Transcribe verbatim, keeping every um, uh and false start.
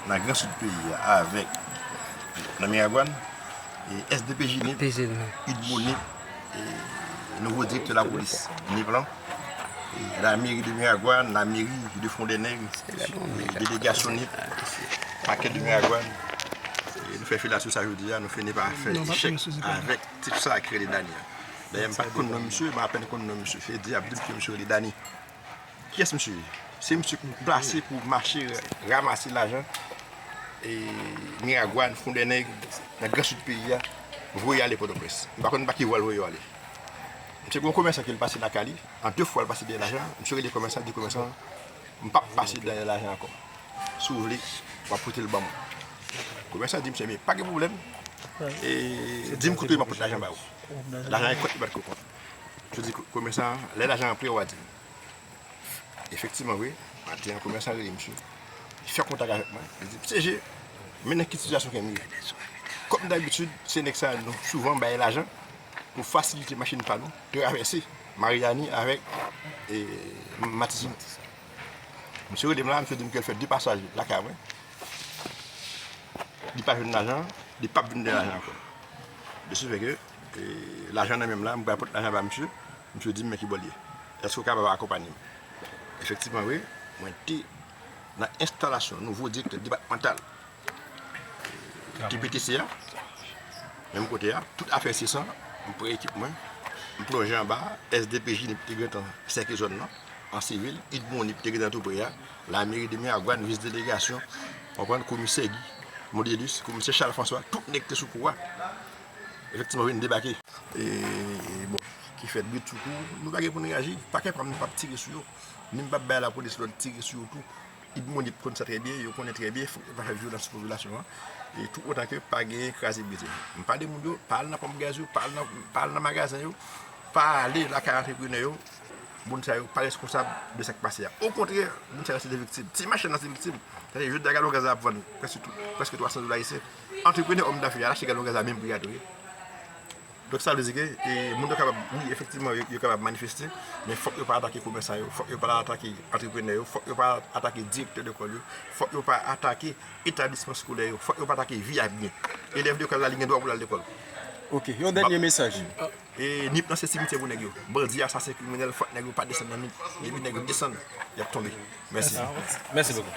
nan gran sid peyi a avèk nan Miragwàn, e S D P J Nip, P J Nip. Udmo Nip, e nouvo direktè lapolis Nip lan, e la mairie de Miragwàn, la mairie de Fondènèg, e delegasyon Nip, pakè de Miragwàn. E nou fè felasyon sa jodi a, nou fini pa fè echèk avèk tip sa ki rele Dani an. Dayè, m pa t konn non misye, m apèn konn non misye. Se di ap di m ke misye rele Dani. Kiyès misye ye? Se misye ki plase pou mache ranmase lajan e Miragwàn, Fondènèg, nan gran sid peyi a, voye ale Pòtoprens. M pa konn pa ki vwa l voye yo ale. Misye gen yon komèsan ke l pase lakay li, an de fwa l pase dèyè lajan, misye rele komèsan, di komèsan, "M p ap pase dèyè lajan ankò. Si w vle, w ap pote l ban mwen." Komèsan di misye, "Men pa gen pwoblèm. E di m kote m ap pote lajan ba ou." Lajan e kont li bat kou kont. Misye di komèsan, "Lè lajan an prè, w a di m." Efektivman vre, maten an, komèsan rele misye. Li fè kontak avèk mwen. Li di, "Mesye G, men nan ki sitiyasyon ke m ye." Kòm dabitid, se nèg sa nou souvan bay lajan pou fasilite machin pa nou travèse Maryani avèk e, Matisan. Misye rele m la, misye di m ke l fè de pasaj lakay mwen. Li pa jwenn lajan, li p ap vin de lajan ankò. De ce fait que, e, lajan nan men m la, m pral pote lajan ba misye, misye di m men ki bò l ye. Èske w kapab akonpanye m? Efektivman vre, mwen te nan enstalasyon nouvo direktè depatmantal T P T C a, menm kote a, tout afè sesan, m pran ekip mwen, m plonje anba, S D P J Nip te gentan sèke zòn nan, an sivil, Udmo Nip te gentan tou pre a, lameri de Miragwàn, vis delegasyon, w konprann, komisè Guy Mondelus, komisè Charles François, tout nèg te sou kou a. Efektivman, vin debake. E, e, bon, ki fèt britsoukou, nou pa gen pou n reyaji, pakè pa m, nou p ap tire sou yo, ni m p ap bay lapolis lòd tire sou yo tou. Udmo Nip konn sa trè byen, yo konnen trè byen, fòk yo pa fè vyolans sou popilasyon an. E tou otan ke pa genyen kraze brize. M pale moun yo, pa al nan ponp gaz yo, pa al nan, pa al nan magazen yo, pa ale lakay antreprenè yo. Moun sa yo pa reskonsab de sa k pase a. Okontrè, moun sa yo se de viktim. Ti machann nan se viktim. Sa se jodi a galon gaz la ap vann prèske tou, prèske twa san dola ayisyen. Antreprenè, òm dafè a, l achte galon gaz la menm pri a tou wi. Donk sa vle di ke e, moun yo kapab, wi, efektivman, yo, yo kapab manifeste, men fòk yo pa atake komèsan yo, fòk yo pa atake antreprenè yo, fòk yo pa atake direktè lekòl yo, fòk yo pa atake etablisman eskolè yo, fòk yo pa atake vi a byen. Elèv lekòl la, li gen dwa pou l al lekòl. Ok, yon dènye mesaj. E Nip lan se simityè pou nèg yo. Bandi, asasen, kriminèl, fòk nèg yo pa desann nan Nip. Depi nèg yo desann, y ap tonbe. Mèsi. Mèsi bokou.